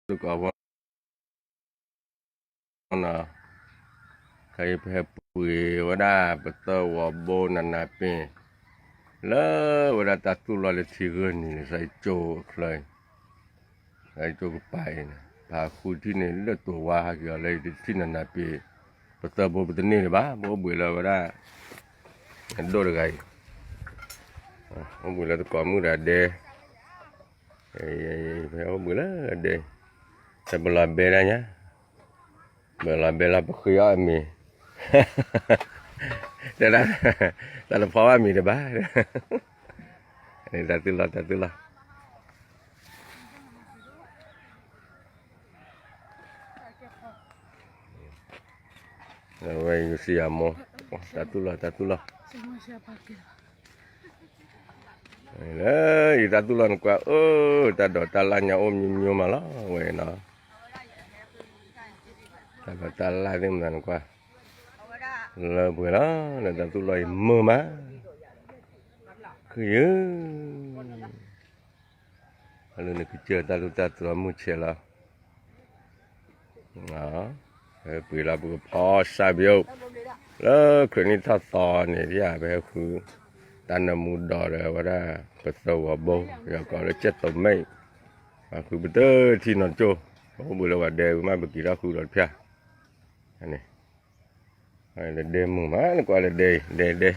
တကီၢ်ဖိနီၤ, ခဲအံၤပဟဲပှ့ၤဝဲဒၣ် ပသၢဝီၤဘိနးနးပ့ၤ လၢဝဲဒၣ်တၢ်သူၣ်လီၢ်လၢထံဂုၢ်နံၤန့ၣ် စၢကၠိအချၢအံၤ, စၢကၠိကပၤအံၤန့ၣ် ပဟးဃုထံၣ်န့ၣ် လၢတိၤဝါဟးက့ၤအီၤလၢယတထံၣ်နးနးပ့ၤ, ပသၢဘိပတန့ၢ်လၢၤဘၣ်, ပအိၣ်ဘှံးလၢဝဲဒၣ် အဒိၣ်တဂၤအံၤ, အိၣ်ဘှံးလၢတကိးမုၣ်တဂၤဒဲ အိၣ်ဘှံးလၢဒဲ, တပလီၤဘဲဒၣ်ညါ, ပလီၤဘဲလီၤပဃ့အီၣ်အမံၤ, တၢ်တဖီဘၣ်မံၤတဘၣ်, တၢ်သူၣ်လီၤ တၢ်သူၣ်လီၤ. အဝဲယစံယၤမိၢ်, တၢ်သူၣ်လီၤ တၢ်သူၣ်လီၤ, လၢယတၢ်သူၣ်လီၤနကွၢ်, အိၣ် တၢ်ဒိးတၢ်လၢ်ညါအိၣ်မံၤမံၤမးလီၤ ဝဲနီၤ, တၢ်ဒိးတၢ်လၢ်သ့ၣ်မနုၤနကွၢ်, လၢပှဲၤလီၤ လၢတၢ်သူၣ်လီၤအံၤမုာ်မး, ဃုယု အလၢနကစၢၢ်တၢ်လူၢ်တၢ်တြီၤမုၢ်ဆဲးလီၤ, ပှ့ၤလီၤပကဖီစၢ်ပယိၣ်, လၢခရံာ်နံၣ်ထီၣ်သီန့ၣ် ပဟဲဃု တၢ်နၢမူဒီးဝဲဒၣ် ပသၢဝီၤဘိ ယကီးလၢကၠဲၣ်သိးမဲး, ပှၤဃုပတထံၣ်နီၢ်ကၠိ, ပအိၣ်ဘှံးလၢပှၤဒဲဝံၤမး ပက့ၤထီၣ်ဃုဒီးတဖၠၣ်, လၢဒဲမုာ်မး နကွၢ်လၢဒဲအံၤ ဒဲဒဲ, ဒဲ,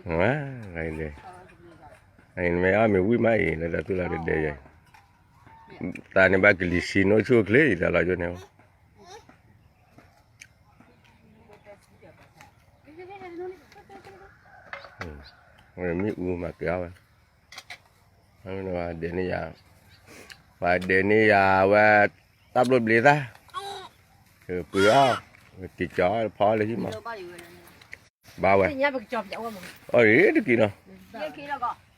နမ့ၢ်အီၣ်မ့ၤဝံၣ်မးအံၤ လၢတၢ်သူၣ်လီၤလၢဒဲယဲ, တၢ်န့ၣ်ဘၣ်ကလံၤဆံနိၣ်ဆူၣ်ချ့ ယတၢ်လီၤယိန့ၣ်, မ့ၣ်အူမၤက့ၤအီၣ်ဝဲ, ဒဲန့ၢ်ယၤ, ပှၤဒဲန့ၢ်ယၤဝဲ, တၢ်ဘျိၣ်ဘျ့သၣ်, ပှ့ၤအီၣ်, က့ၤကီၤဖီလၢဟံၣ်မး, ဘၣ်ဝဲ, အီၣ်အံၤတက့ၢ်နီၤ, ဘျိၣ်ဘျ့သၣ်ဃီ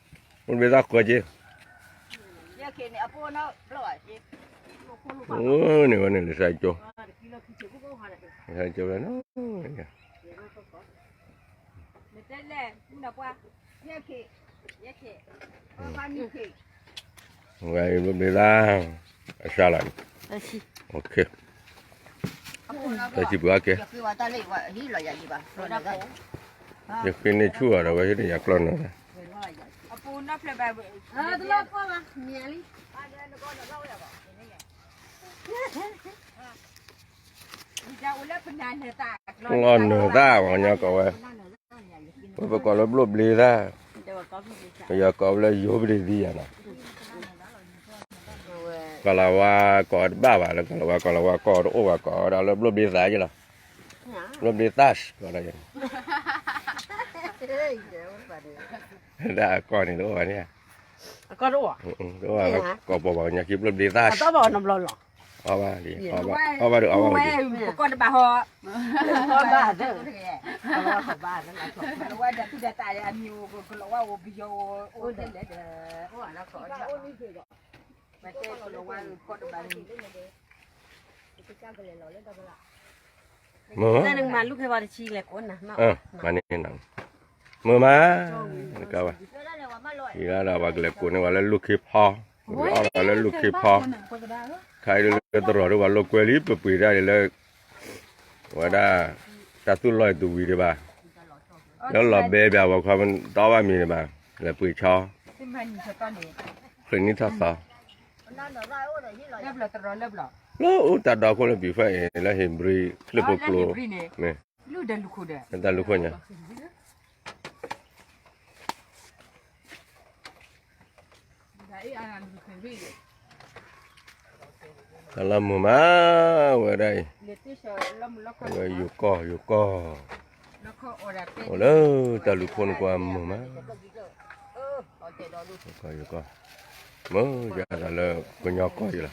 က့ၤ, န့ၣ်ဝဲန့ၣ်လံစၢကၠိ, လံစၢကၠိဝဲနီၤ ဝဲဘျိၣ်ဘျ့သၣ်, အစၢ်လီၤ, တၢ်ဆံပှၤကဲ, ယဃ့န့ၢ်ဆူၣ်အီၤဒီး ဝဲဟ့ၣ်န့ၢ်ယၤကျီၢ်နီၤ, ကျီၢ်နၢၤသၣ် ပှၤကညီကိးဝဲ, ဝဲပကိးလၢဘျိၣ်ဘျ့သၣ်, ပယီၤကိးဝဲလၢယိၤပဒံးသံယၤနီၤ, ကီၢ်လၤဝါကိးတဘၣ်ဘၣ်လၢ ကီၢ်လၤဝါ ကီၢ်လၤဝါကိးတအိၣ်ဘၣ် ကိးဝဲဒၣ်လၢဘျိၣ်ဘျ့သၣ်က့လီၤ, ဘျိၣ်ဘျ့သၣ် ကိးဒၣ်ယဲ, ဒၣ်အကီၢ်န့ၣ်တအိၣ်ဘၣ်န့ၣ်, တအိၣ်ဘၣ်လၢ ကိးပှၤပှၤကညီခံဘျိၣ်ဘျ့သၣ်, အီၣ်ဘၣ်ဒံး အီၣ်ဘၣ်ဒံး အီၣ်ဘၣ်ဒံး, ပကီၢ်တဘၣ်ဟီ, ကီၢ်ဘၣ်သၢ, ကီၢ်ဘၣ်သၢ, ကီၢ်ဘၣ်သၢ, ကီၢ်ဘၣ်သၢ, ကီၢ်ဘၣ်သၢ, မ့ၢ်မး, မၤန့ၢ်နၤ, မ့ၢ်မး, နကဝဲ, အံၤဒၣ်ဒီးပှၤကလဲၤကိးန့ၢ်ပှၤလၢလူၢ်ခ့ဖီ, ပှၤအီၣ်လီၤလၢလူၢ်ခ့ဖီ, ခါအံၤလၢတရီးဒီးပှၤလိာ်ကွဲလံ ပပှ့ၤဒၣ်လၢ ဝဲဒၣ် တၢ်သူၣ်လီၢ်အံၤတဝံၤဒံးဘၣ်, လၢလီၤဘဲဘၣ်ဝဲခွါ တအီၣ်ဘၣ်မံၤဒံးဘၣ်, လဲၤပှ့ၤဆီ, ခရံာ်နံၣ်ထီၣ်သီ, လၢအိၣ်တၢ်ဒီခိၣ်လၢ ဘံၣ်ဖဲအံၤ လၢဟ့ၣ်ဘြံၤ ချၢၣ်ဖိကျိၤ, မ့ၢ်, လၢတၢ်လူၢ်ခိၣ်ညါ တၢ်လီၤမုာ်မး ဝဲဒၣ်အံၤ, ဝဲယိၤကီၢ် ယိၤကီၢ်, အိၣ်လၢတၢ်လူၢ်ခိၣ်နကွၢ်မုာ်မး, ယိၤကီၢ်, မ့ၢ်ယၤသးလၢကညီကီၢ်ယလီၤ.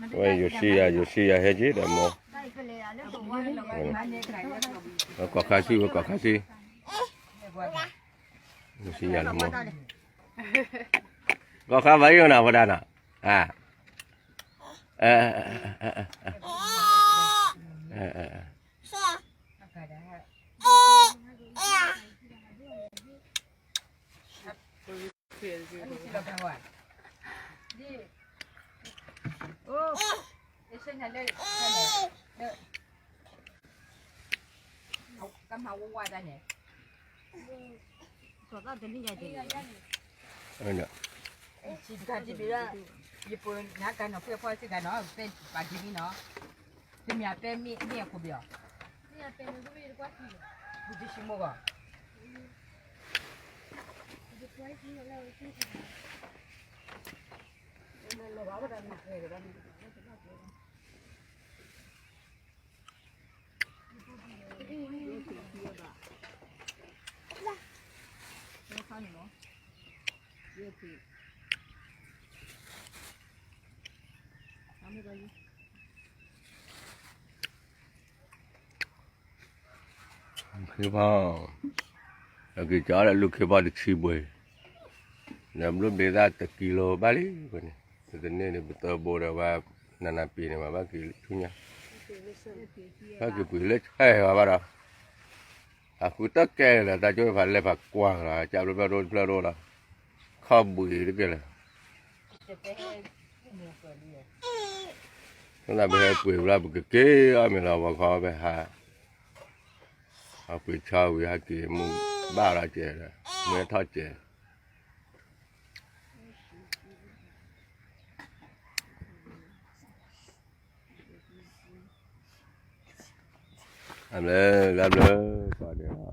ဝဲယိၤၡံယၤ ယိၤၡံယၤ ဟဲက့ၤဒီးမိၢ်, ဝဲကိးခါဆံ ဝဲကိးခါဆံ, ယိၤၡံယၤလၢမိၢ်, ကီၢ်ခါဘၣ်ယိၣ်နၤဝဲဒၣ်နီၤ, ယပှၤနါကၤနီၤ ဖဲဖီစ့ၢ်ကီးနီၤ ပှၤဒ်မံနီၤ, တမ့ၢ်အပဲမ့ၢ်အခိၣ်ဘ့ၣ်အီၤ, ပတဆံမဂီၢ် ခ့ဖီ, အက့ၤကီးလၢလူၢ်ခ့ဖီတဆံဘှ့ၣ်, ဒီးဘျိဘ့ၣ်သၣ်တကံလိဘၣ်လံ, ပန့ၣ် ပတန့ၢ်န့ၣ် ပသၢဘိဒီးဝဲ နနပ့ၤန့ၣ်မး ဘၣ်က့ၤဆူညါ, ဘၣ်က့ၤပှ့ၤလၢဟဲဝဲဘၣ်ဒီး အဃုတၢ်ကဲလၢာ် တၢ်ကၠိဖးလဲၢ်ဖးကွၢ်လီၤ ကၢ်ဘျီဖျၢၣ်ဒိတဖျၢၣ်ဒိလီၤ, ခီၣ်ဘှံးတကဲလၢာ်, သနာ်ပဟဲပှ့ၤဘျီ ပကက့ၤအီၣ်မ့ၤလီၤ ပှၤခီပဟး, အပှ့ၤဆီဝံၤဟဲက့ၤမူဘၣ်လီၤကဲဒီး မူထီၣ်ကဲ အဘျဲၣ် လၢဘျဲၣ် ပှၤဒဲးလီၤ